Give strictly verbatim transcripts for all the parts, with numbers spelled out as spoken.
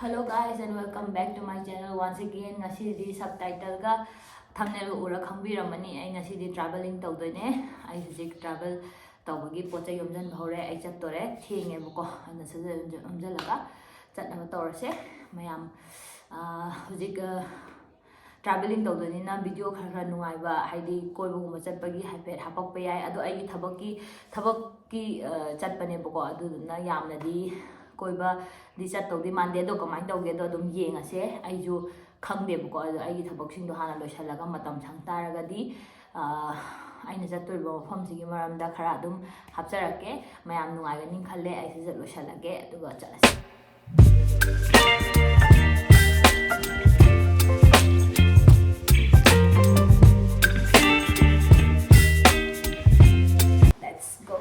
Hello guys and welcome back to my channel once again. ꯉꯁꯤꯗꯤ subtitle ꯒ thumbnail ꯎꯔ ꯈꯪꯕꯤꯔꯝꯃꯅꯤ, ꯑꯩ ꯉꯁꯤꯗꯤ travelling ꯇꯧꯗꯣꯏꯅꯦ꯫ ꯑꯩ ꯍꯧꯖꯤꯛ travel ꯇꯧꯕꯒꯤ ꯄꯣꯠ ꯆꯩ ꯌꯣꯝꯁꯤꯟꯕ ꯍꯧꯔꯦ꯫ ꯑꯩ ꯆꯠꯇꯣꯔꯦ, ꯊꯦꯡꯉꯦꯕꯀꯣ, ꯑꯗꯨꯅ ꯁꯠ ꯁꯠ ꯌꯣꯝꯁꯤꯜꯂꯒ ꯆꯠꯅꯕ ꯇꯧꯔꯁꯦ ꯃꯌꯥꯝ꯫ ꯑꯥ, ꯍꯧꯖꯤꯛ ꯑꯥ, travelling ꯇꯧꯗꯣꯏꯅꯤꯅ video ꯈꯔ ꯈꯔ ꯅꯨꯡꯉꯥꯏꯕ, ꯍꯥꯏꯗꯤ ꯀꯣꯏꯕꯒꯨꯝꯕ ꯆꯠꯄꯒꯤ ꯍꯥꯏꯐꯦꯠ ꯍꯥꯄꯛꯄ ꯌꯥꯏ꯫ ꯑꯗꯣ ꯑꯩꯒꯤ ꯊꯕꯛꯀꯤ, ꯊꯕꯛꯀꯤ ꯑꯥ, ꯆꯠꯄꯅꯦꯕꯀꯣ, ꯑꯗꯨꯗꯨꯅ ꯌꯥꯝꯅꯗꯤ ꯀꯣꯏꯕꯗꯤ ꯆꯠꯇꯧꯗꯤ ꯃꯥꯟꯗꯦ꯫ ꯑꯗꯣ ꯀꯃꯥꯏꯅ ꯇꯧꯒꯦꯗꯣ ꯑꯗꯨꯝ ꯌꯦꯡꯉꯁꯦ꯫ ꯑꯩꯁꯨ ꯈꯪꯗꯦꯕꯀꯣ, ꯑꯗꯣ ꯑꯩꯒꯤ ꯊꯕꯛꯁꯤꯡꯗꯣ ꯍꯥꯟꯅ ꯂꯣꯏꯁꯤꯜꯂꯒ ꯃꯇꯝ ꯁꯪ ꯇꯥꯔꯒꯗꯤ ꯑꯥ, ꯑꯩꯅ ꯆꯠꯇꯣꯔꯤꯕ ꯃꯐꯝꯁꯤꯒꯤ ꯃꯔꯝꯗ ꯈꯔ ꯑꯗꯨꯝ ꯍꯥꯞꯆꯔꯛꯀꯦ꯫ ꯃꯌꯥꯝ ꯅꯨꯡꯉꯥꯏꯒꯅꯤ ꯈꯜꯂꯦ꯫ ꯑꯩ ꯁꯤꯁꯦ ꯂꯣꯏꯁꯤꯜꯂꯒꯦ ꯑꯗꯨꯒ ꯆꯠꯂꯁꯤ꯫ Let's go.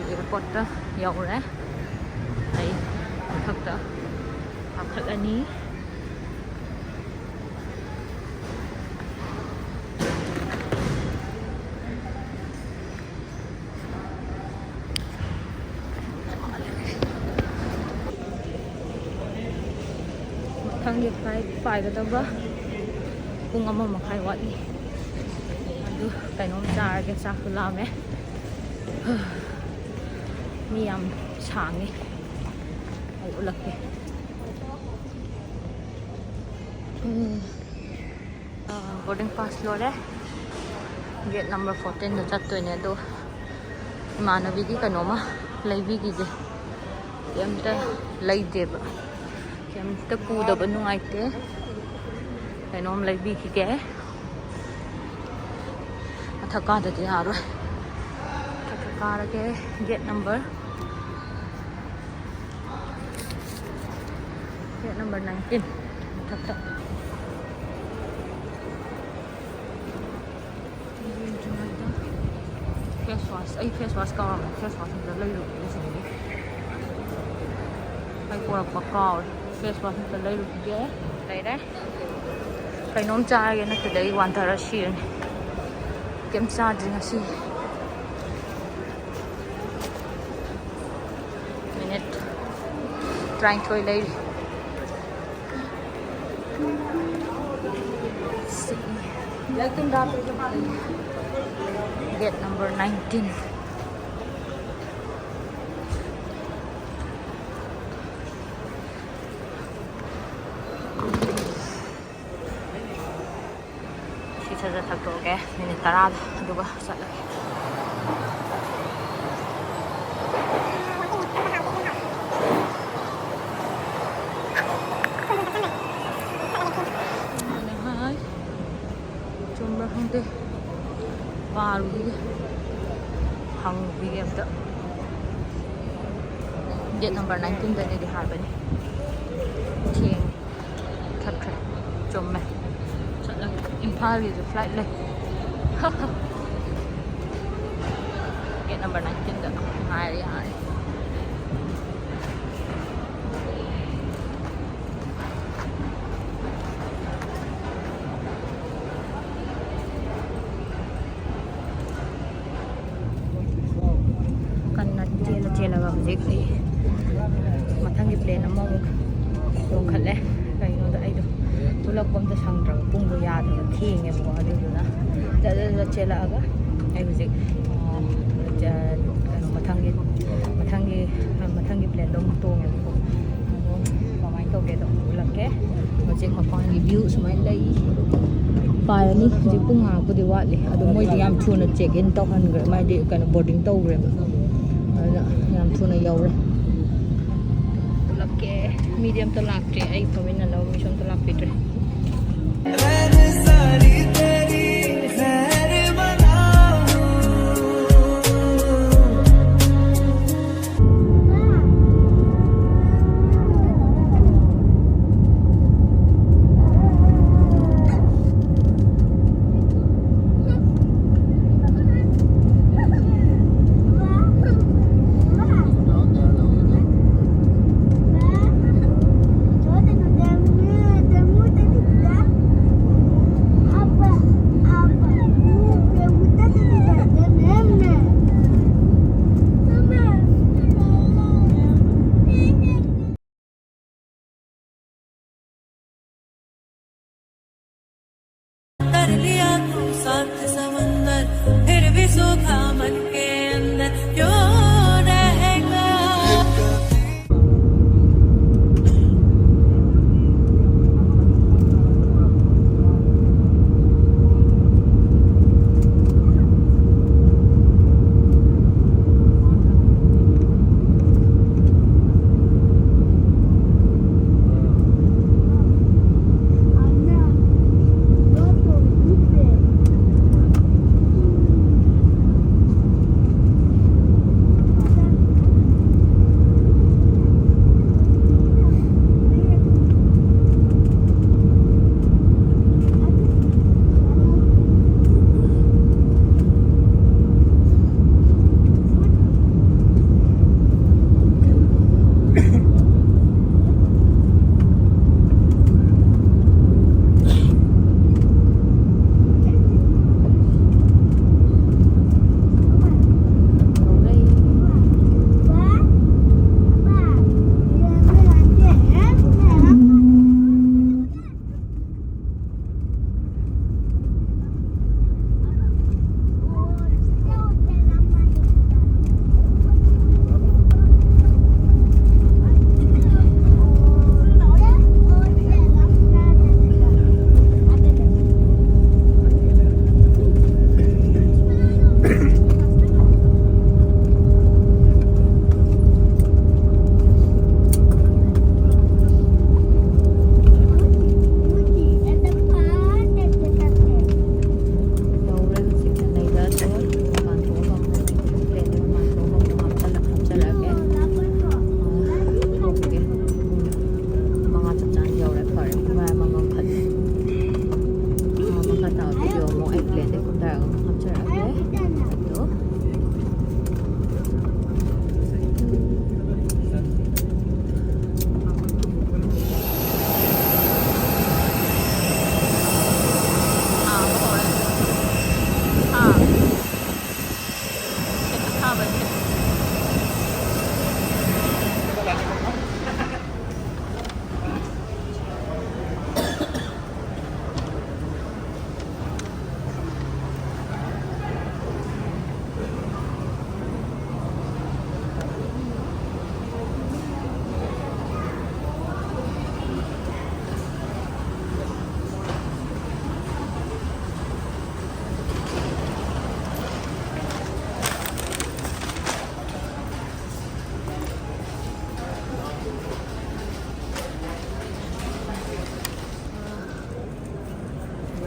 ꯑꯦꯌꯔꯄꯣꯔꯠꯇ ꯌꯧꯔꯦ꯫ ꯑꯩ ꯃꯊꯛꯇ ꯀꯥꯈꯠꯂꯅꯤ꯫ ꯃꯊꯪꯒꯤ ꯐ꯭ꯂꯥꯏꯠ ꯄꯥꯏꯒꯗꯕ ꯄꯨꯡ ꯑꯃ ꯃꯈꯥꯏ ꯋꯥꯠꯂꯤ꯫ ꯑꯗꯨ ꯀꯩꯅꯣꯝ ꯆꯥꯔꯒꯦ, ꯆꯥꯛꯁꯨ ꯂꯥꯝꯃꯦ꯫ ꯃꯤ ꯌꯥꯝ ꯁꯥꯡꯉꯤ, ꯑꯩ ꯎꯠꯂꯛꯀꯦ꯫ ꯎꯝ꯫ ꯕꯣꯔꯗꯤꯡ ꯄꯥꯁ ꯂꯣꯏꯔꯦ꯫ ꯒꯦꯠ ꯅꯝꯕꯔ ꯐꯣꯔꯇꯤꯟꯗ ꯆꯠꯇꯣꯏꯅꯦ꯫ ꯑꯗꯣ ꯏꯃꯥꯟꯅꯕꯤꯒꯤ ꯀꯩꯅꯣꯝꯃ ꯂꯩꯕꯤꯈꯤꯒꯦ꯫ ꯀꯩꯝꯇ ꯂꯩꯗꯦꯕ꯫ ꯀꯩꯝꯇ ꯄꯨꯗꯕ ꯅꯨꯡꯉꯥꯏꯇꯦ꯫ ꯀꯩꯅꯣꯝ ꯂꯩꯕꯤꯈꯤꯒꯦ꯫ ꯃꯊꯛ ꯀꯥꯗꯗꯤ ꯌꯥꯔꯣꯏ꯫ ꯃꯊꯛꯇ ꯀꯥꯔꯒꯦ꯫ Gate number gate number nineteen ꯃꯊꯛꯇ꯫ ꯐꯦꯁ ꯋꯥꯁ, ꯑꯩ ꯐꯦꯁ ꯋꯥꯁ ꯀꯥꯎꯔꯝꯃꯦ꯫ ꯐꯦꯁ ꯋꯥꯁ ꯑꯝꯇ ꯂꯩꯔꯨꯒꯦ ꯁꯤꯗꯒꯤ꯫ ꯑꯩ ꯄꯣꯔꯛꯄ ꯀꯥꯎꯔꯦ꯫ ꯐꯦꯁ ꯋꯥꯁ ꯑꯝꯇ ꯂꯩꯔꯨꯈꯤꯒꯦ꯫ ꯂꯩꯔꯦ꯫ ꯀꯩꯅꯣꯝ ꯆꯥꯔꯒꯦ, ꯅꯠꯇ꯭ꯔꯗꯤ ꯑꯩ ꯋꯥꯟꯊꯔ ꯁꯤꯔꯅꯤ꯫ ꯀꯩꯝ ꯆꯥꯗ꯭ꯔꯤ ꯉꯁꯤ꯫ ꯃꯤꯅꯤꯠ ꯇꯔꯥꯅꯤꯊꯣꯏ ꯂꯩꯔꯤ꯫ Gate number nineteen. ꯁꯤ ꯁꯠ ꯁꯠ ꯊꯛꯇꯣꯛꯑꯒꯦ, ꯃꯤꯅꯤꯠ ꯇꯔꯥꯗ, ꯑꯗꯨꯒ ꯆꯠꯂꯒꯦ꯫ ꯍꯥꯏ꯫ ꯆꯨꯝꯕ꯭ꯔꯥ ꯈꯪꯗꯦ, ꯄꯥꯔꯨꯈꯤꯒꯦ, ꯍꯪꯉꯨꯈꯤꯒꯦ ꯑꯝꯇ꯫ ꯒꯦꯠ ꯅꯝꯕꯔ ꯅꯥꯏꯟꯇꯤꯟꯗꯅꯦꯗꯤ ꯍꯥꯏꯕꯅꯤ꯫ ꯊꯦꯡꯉꯦ꯫ ꯆꯠꯈ꯭ꯔꯦ꯫ ꯆꯨꯝꯃꯦ꯫ ꯆꯠꯂꯒꯦ꯫ ꯏꯝꯐꯥꯜꯒꯤꯁꯨ ꯐ꯭ꯂꯥꯏꯠ ꯂꯩ꯫ ꯒꯦꯠ ꯅꯝꯕꯔ ꯅꯥꯏꯟꯇꯤꯟꯗ ꯉꯥꯏ꯫ ꯍꯥꯏꯔꯦ, ꯌꯥꯔꯦ꯫ ꯀꯟꯅ ꯆꯦꯜꯂ ꯆꯦꯜꯂꯒ ꯍꯧꯖꯤꯛ ꯑꯩ ꯃꯊꯪꯒꯤ ꯄ꯭ꯂꯦꯟ ꯑꯃꯃꯨꯛ ꯇꯣꯡꯈꯠꯂꯦ꯫ ꯀꯩꯅꯣꯗ ꯑꯩꯗꯣ ꯊꯣꯛꯂꯛꯄ ꯑꯝꯇ ꯁꯪꯗ꯭ꯔꯕ, ꯄꯨꯡꯗꯣ ꯌꯥꯗꯕ, ꯊꯦꯡꯉꯦꯕꯀꯣ꯫ ꯑꯗꯨꯗꯨꯅ ꯆꯠꯂ ꯆꯠꯂ ꯆꯦꯜꯂꯛꯑꯒ ꯑꯩ ꯍꯧꯖꯤꯛ, ꯑ, ꯆ-, ꯀꯩꯅꯣ, ꯃꯊꯪꯒꯤ, ꯃꯊꯪꯒꯤ, ꯃꯊꯪꯒꯤ ꯄ꯭ꯂꯦꯟꯗꯣ ꯑꯃꯨꯛ ꯇꯣꯡꯉꯦꯕꯀꯣ꯫ ꯑꯗꯣ ꯀꯃꯥꯏꯅ ꯇꯧꯒꯦꯗꯣ ꯑꯃꯨꯛ ꯎꯠꯂꯛꯀꯦ꯫ ꯍꯧꯖꯤꯛ ꯃꯄꯥꯟꯒꯤ ꯚ꯭ꯌꯨ ꯁꯨꯃꯥꯏꯅ ꯂꯩ꯫ ꯄꯥꯏꯔꯅꯤ꯫ ꯍꯧꯖꯤꯛ ꯄꯨꯡ ꯉꯥꯏꯍꯥꯛꯄꯨꯗꯤ ꯋꯥꯠꯂꯤ꯫ ꯑꯗꯣ ꯃꯣꯏꯗꯤ ꯌꯥꯝ ꯊꯨꯅ ꯆꯦꯛ ꯏꯟ ꯇꯧꯍꯟꯈ꯭ꯔꯦ꯫ ꯃꯥꯗꯤ ꯀꯩꯅꯣ, ꯕꯣꯔꯗꯤꯡ ꯇꯧꯈ꯭ꯔꯦꯕ꯫ ꯑꯗꯨꯅ ꯌꯥꯝ ꯊꯨꯅ ꯌꯧꯔꯦ꯫ ꯎꯠꯂꯛꯀꯦ꯫ ꯃꯤꯗꯤ ꯑꯝꯇ ꯂꯥꯛꯇ꯭ꯔꯤ꯫ ꯑꯩ ꯐꯝꯃꯤꯟꯅꯅꯕ ꯃꯤꯁꯨ ꯑꯝꯇ ꯂꯥꯛꯄꯤꯗ꯭ꯔꯦ꯫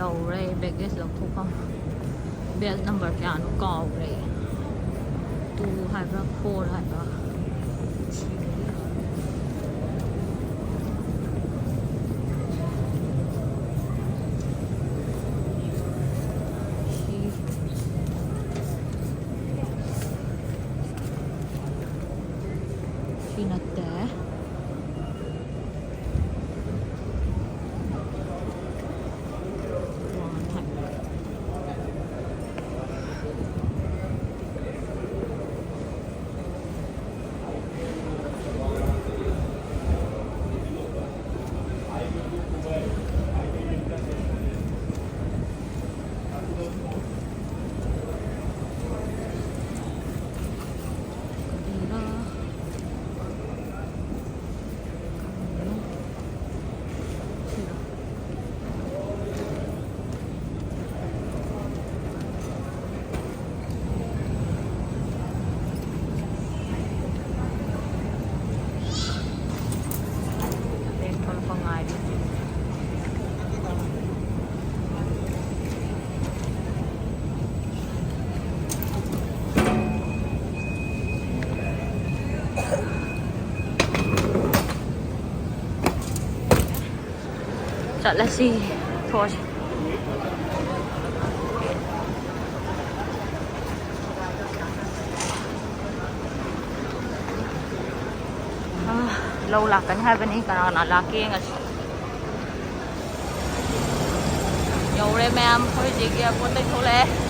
ꯀꯥꯎꯔꯦ ꯕꯦꯒꯦꯖ ꯂꯧꯊꯣꯛꯐꯝ꯫ ꯕꯦꯜ ꯅꯝꯕꯔ ꯀꯌꯥꯅꯣ ꯀꯥꯎꯔꯦ꯫ ꯇꯨ ꯍꯥꯏꯕ꯭ꯔꯥ, ꯐꯣꯔ ꯍꯥꯏꯕ꯭ꯔꯥ? ꯁꯤ꯫ ꯁꯤ ꯅꯠꯇꯦ꯫ ꯊꯣꯛꯂꯛꯄ ꯉꯥꯏꯔꯤ꯫ ꯆꯠꯂꯁꯤ꯫ ꯊꯣꯛꯑꯁꯤ꯫ ꯑꯥ, ꯂꯧ ꯂꯥꯛꯀꯅꯤ ꯍꯥꯏꯕꯅꯤ꯫ ꯀꯅꯥ ꯀꯅꯥ ꯂꯥꯛꯀꯦ ꯌꯦꯡꯉꯁꯤ꯫ ꯌꯧꯔꯦ ꯃꯌꯥꯝ꯫ ꯑꯩꯈꯣꯏ ꯍꯧꯖꯤꯛ ꯑꯦꯌꯥꯔꯄꯣꯔꯠꯇꯩ ꯊꯣꯛꯂꯛꯑꯦ꯫